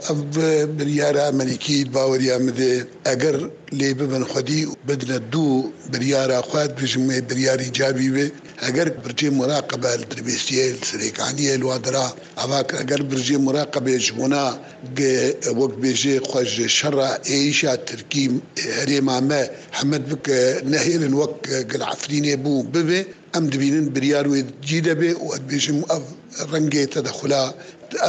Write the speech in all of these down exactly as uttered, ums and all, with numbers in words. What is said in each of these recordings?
Ev biryara Amerîkî di baweriya min de eger lê bibin xwedî û bidine dû biryara xwe, dibêjim wê biryarî îcabî be. Eger bircê muraqebe li Dirbêsiyê, li Serêkaniyê, li Wadira ava kir, eger bircê muraqebê ji bona ge-, wek bêjê xwe ji şerra êrîşa Tirkî herêma me hemed bike, nehêlin wek gel Efrînê bû bibe, em dibînin biryar wê cî de bê û ez dibêjim ev rengê tedexula,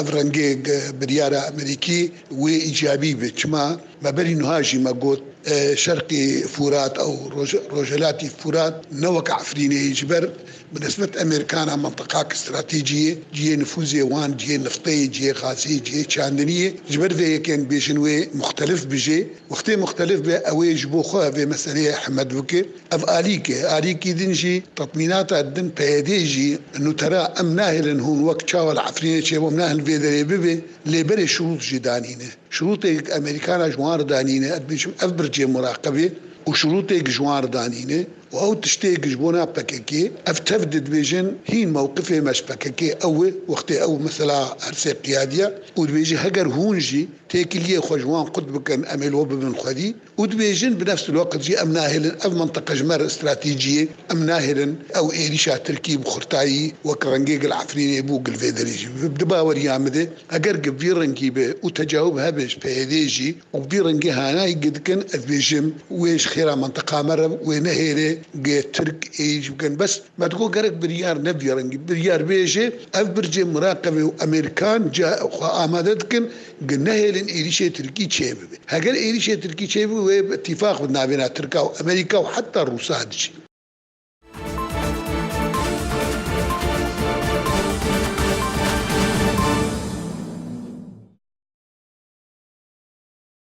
ev rengê ge-, biryara Amerîkî wê îcabî be. Çima me berî niha jî me got, e, Şerqî Furat ew Roj-, Rojhelatî Furat ne wek Efrînê ji ber bi nisbet Amerîkana mintaqak stratejî ye, cihê nifûzê wan, cihê niftê ye, cihê xasê ye, cihê çandinî ye. Ji ber vê yekên bêjin wê muxtelif bijê. Wextê muxtelif be, ew ê ji bo xwe vê meseleyê hemed bike. Ev alîk e. Alîkî din jî, tetmînata din P Y D jî nûtera em nahêlin hûn wek çawa li Efrînê çêbû, em nahêlin vê derê bibe, lê berê şirût jî danîne. Şirûtê Amerîkana ji wan re danîne, ez dibêjim ev bircê muraqebê û şirûtê ji wan re danîne û ew tiştê ji bona P K K, ev tev dibêjin hîn mewqifê me ji P K K ew e, wextê ew mesela hersê qiyadiya û dibêjin heger hûn jî têkiliyê xwe ji wan qut bikin, em ê li we bibin xwedî. Û dibêjin bi nefs waqt jî em nahêlin ev mintiqe ji me re stratejî ye, em nahêlin ew êrîşa Tirkî bi xurtayî wek rengê gil Efrînê bû gil vê derê jî. Bi, di baweriya min de eger gi vî rengî be û tecawib hebe ji P Y D jî û bi vî rengî hanayî gi dikin, ez bêjim wê ji xêra mintiqa me re wê nehêle gi Tirk êrîş bikin. Bes me digot gerek biryar ne vî rengî, biryar bêje ev bircê muraqebê û Amerîkan ca xwe amade dikin, Gi nehêlin êrîşê Tirkî çêbibe. Heger êrîşê Tirkî çêbibe, wê bi îtîfaq bi navêna Tirka û Amerîka û heta Rûsa dijî.